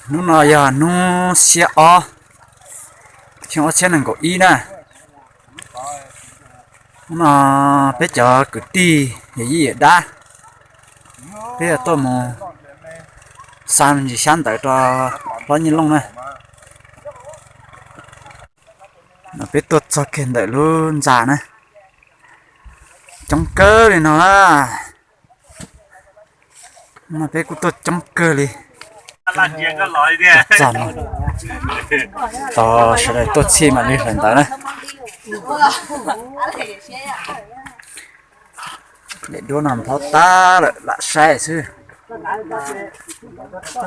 Hnub no yog hnub xiab ob, xyoo ob txhiab nees nkaum ib na. Hnub no peb cov kwv tij yawm yij yawm dab, peb yuav tuaj mus xa me ntsis xyab ntawv rau hlob Nyiaj Looj na. No peb tuaj txog kiag ntawm lub ntxa na, coob kawg li no na. No peb kuj tuaj coob kawg li. Txog no, tos sawv daws tuaj txhij mam li hlawv ntawv na. Daim duab no nphob tag lawm, lam saib xwb.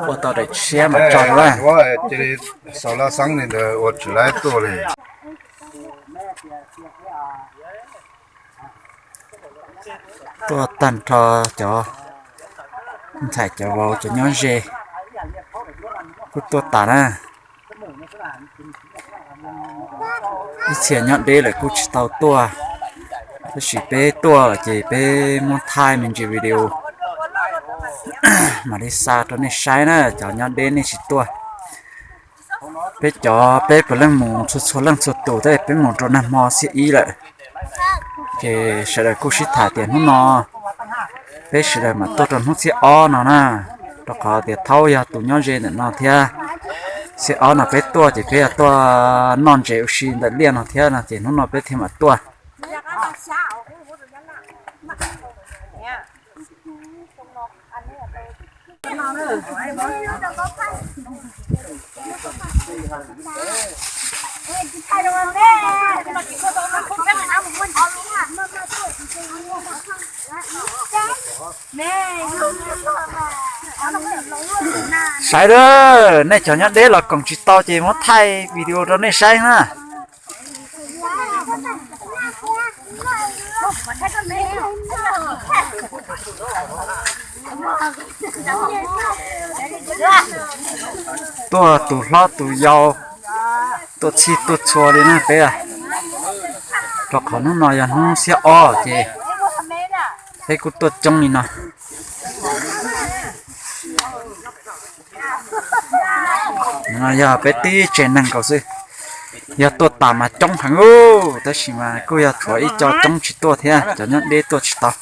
Ua tau daim tshiab mas tso rau na. Ua tsis laib tuaj li. Tuaj tag nrho cov ntxhais cov vauv cov nyob ze kuj tuaj tas na. Ib txhia nyob deb lawm kuj tsis tau tuaj, tab sis peb tuaj ces peb muab thaij me ntsis video mam li xa rau nej saib na, cov nyob deb nej tsis tuaj. Peb cov peb puav leej mus txhua txhua leej txhua tus thiab, peb mus rau nag hmo xiab ib lawm. Ces sawv daws kuj sib tham tias hnub no peb sawv daws mam tuaj rau hnub xiab ob no na, rau qhov tias Thaub yog tus nyob ze ntawm no thiab. Xiab ob no peb tuaj ces peb yog tuaj noj ntses ua si ntawm liaj no thiab no ces hnub no peb thiaj mam tuaj. Saib lawm, nej cov nyob deb los koom tsis tau ces muab thaij video rau nej saib na. Tuaj tus hlob tus yau, tuaj txhij tuaj txhua li na peb, rau qhov hnub no yog hnub xiab ob ces peb kuj tuaj coob li no. No yog peb tib tsev neeg nkaus xwb, yog tuaj tas mas coob heev ub, tab sis mas kuj yog tshuav ib co coob tsis tuaj thiab, cov nyob deb tuaj tsis tau.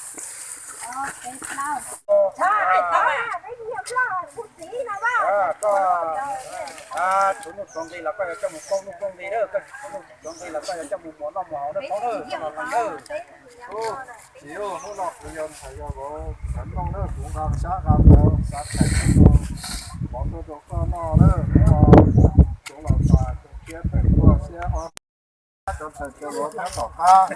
Txiv, hnub no kuv yog ntxhais yog vauv xav noj na, kuv nqa xyab nqa ntawv xav thaij mov tuaj rau koj noj na. Hnub no kuv los tas kuv thiab tawm tuaj xiab ob, cov ntxhais cov vauv tab tom qab,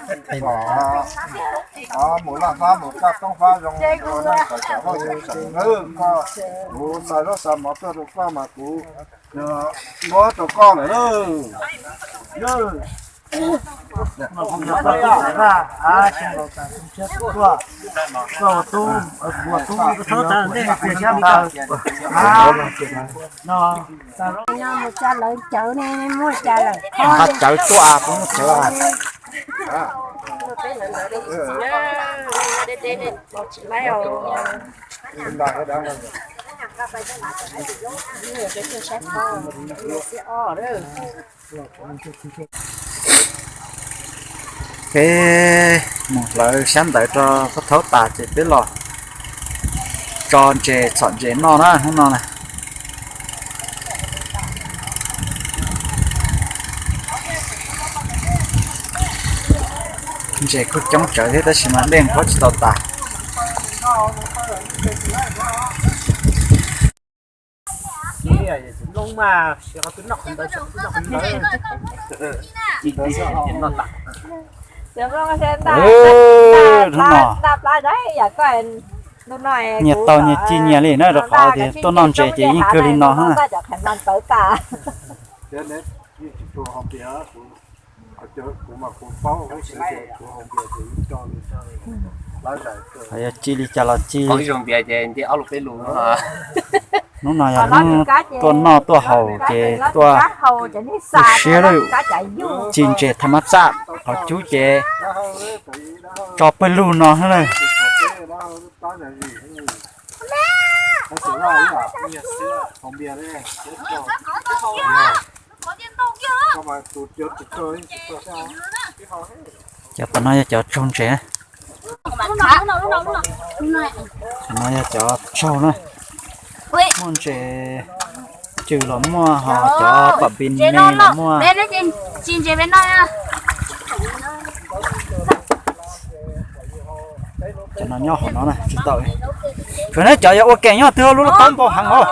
mus laj fab mus kaj toob fab zoo ua neej tawm tom hauj lwm tseem nawb koj. Kuv xa zaub xa mov tuaj rau koj mas kuv muab rau koj lawm. Nqa cawv tuaj, kuv muaj cawv. Peb mus hlawv xyab ntawv rau pab thaub tas ces peb los tso ntses txhom ntses noj na hnub no na. Ntses kuj coob tsawv thiab tab sis mas dej nqhuab tsis tau tas. Hnub no nyias tau nyias ci nyias li na, rau qhov tias tuaj noj ntses ces yeej kawg li no na. Qhov yog ci li cas los ci. Hnub no yog hnub tuaj noj tuaj haus ces tuaj tu siab lawm. Ci ntses thaj mab txaj qhov cub ces tso pawg lug no na. Cov tom no yog cov tsaug ntses. Cov no yog cov tsaug na. Muaj ntses cw los muaj, ho cov pam pis ne los muaj. Cov no nyob hauv no na, tsis tau. Tsuas neb cov yog ua keem nyob twg lub lub qaub npau heev os.